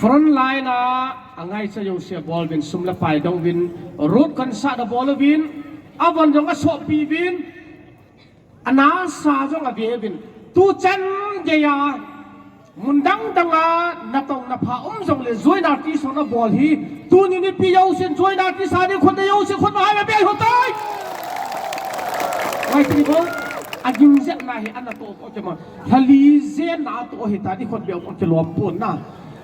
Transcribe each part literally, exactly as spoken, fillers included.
Front line a, angaicha jouse abol uvin, sum le pai dong uvin, road concert abol uvin, avon jong asopi uvin, anasa jong ave uvin. Tuchan geiya, mun dang dang a, natong napha um jongle join artist hon abol hi, tuni mipi jousen join artist a ding khut le jouse khut ma hai be ho tai. Ngai ti bou, agim jep na hi ana to ko ke ma. Lhali jen na to hi ta di khut be ko ke lom pon na.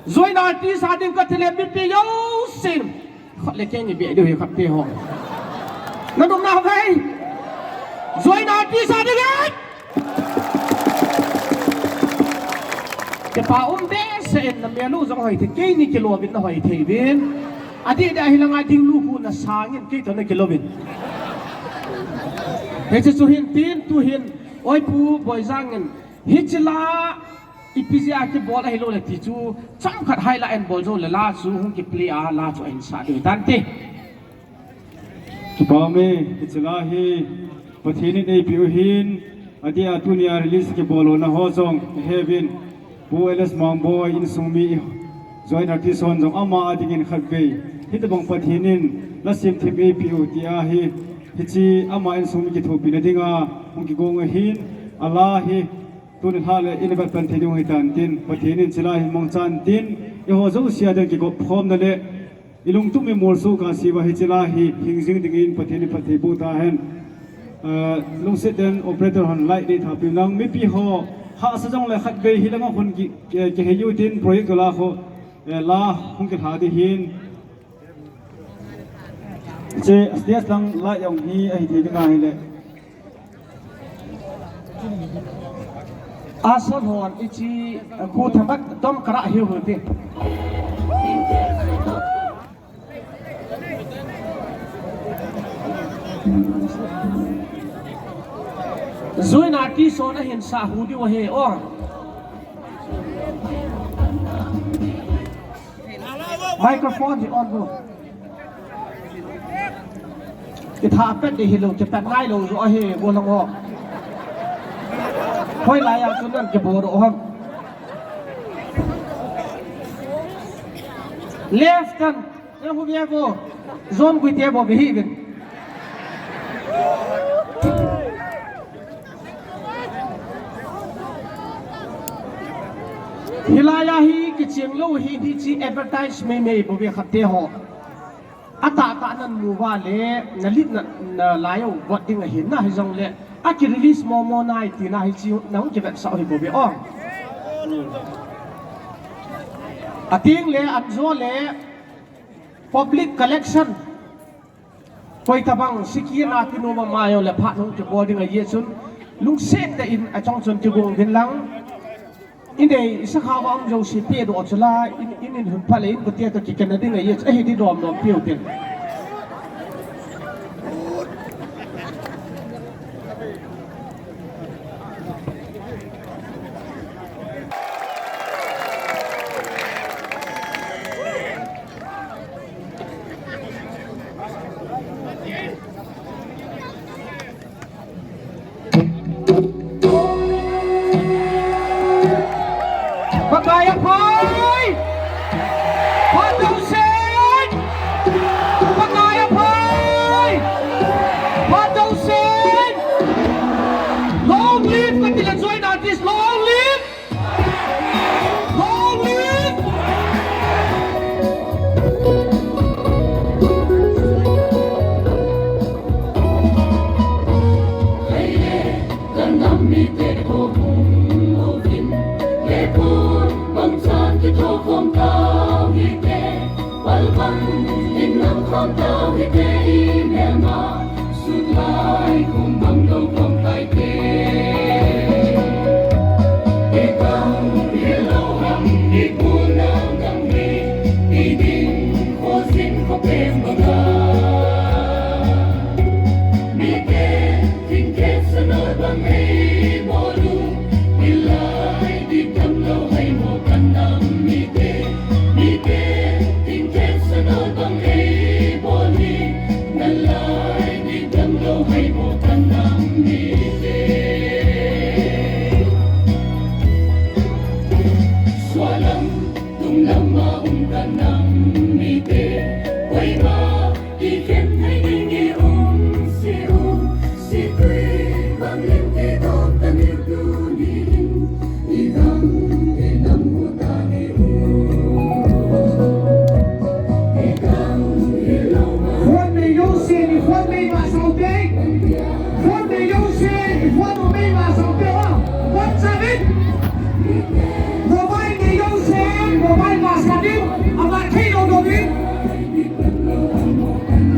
Join artist a ding ka thile mipi jousen. Khut le kei ni be diu hi khat te ho. Na dum na vai. Join artist a ding ai. Ke pa um be se en na melu jong hoi the kei ni kilo vin na hoi thei vin. Adi da hi langa ding lu hu na sangin kei to na kilo vin. He chu hin tin tu hin. Oi pu boi jangin. Hichila ipi jeh a kibol ahilou le ti chu, chomkhat highlight in bol jou le la chu hung kiplay a la chu ahin sa diu tante. Kipa me, hichila hi Pathen in eipeh u ahin, adeh a tunia release kibol lona ho jong, heuvin, Pu L S Mangboi insung mi join artist hon jong ama adingin khatvei. Hitobang Pathen in la semthip eipeh u ti ahi, hiche ama insung mi kithopina dinga, hung kigong u ahin, ala hi, Tuni lha le, ina vet pan thei ding hitan tin, Pathen in hichila hi mangchan tin, eiho jouse a ding kigop khomna le, ilungtup mi molso kasiva hichila hi, hing jing dingin Pathen in phatthei boh tahen. Ah, lungset in operator hon light nei thapin lang, mipi ho, hahsa jongle khatvei hilanga hung ki, ki, kihei u tin, project la ho, eh, la hung kilha ding hin. Hiche stage lang light jong hi ahi thei ding ahile. Asol hon hiche, eh, khu thamat dom kara hi hu te. Join artist hon ahin sa hu diu ahi o. Microphone hi on vo. Kitha pet ding hilou, kipet ngai lou jo ahi, vo lang o. Hoilai a chu nan kibol u ham. Left hand, eh, hu ve vo. Zon gui te vo ve hi vin. Hilai a hi kicheng lou hi, hiche advertise mei mei bou ve khat te ho. Atahtah nan mu uva le, na lit na, na lai u got ding ahi na hijongle, aki release mo mo nai tina hiche nahung kivetsah u hi bou ve o. Ateng le, anjo le, public collection. Koi tabang, sikhi na kinom a mai u le phat hung kibol ding ahi chun, lungset tah in achung chun kigong uvin lang. Inei, isakha uva um jouse pedoh chu la, in, in, in hun pha le in kote toh kikhen na ding ahi, ahi di dom dom peh u tin. Pakai aphai! Phat jousen! Pakai aphai! Phat jousen! Long live kati le join artist, long live! Long live! Kan nam mite ho hung uvin, le pu bangchan kitho khom tau hite, pal bang in nam khom tau hite, i melma sut lai khum bang lou khom tai te. I tang hi lou ham, i pu nang dang hi, i ding kho jin kho pem bang a. Mite Thingkhet sanol bang eibol u, hilai dip damlou haimo kan nam mite. Mite thingkhet sanol bang eibol hi, Phone nei jousen, i phone mei masa ute. Phone nei jousen, i phone mei masa ute. Phone savin. Mobile nei jousen, mobile masa din. Ama thei lou lou din.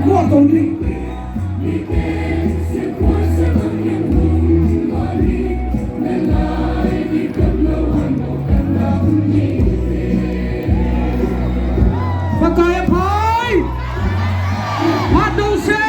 Lou lou din. Pakai aphai. Phat jousen.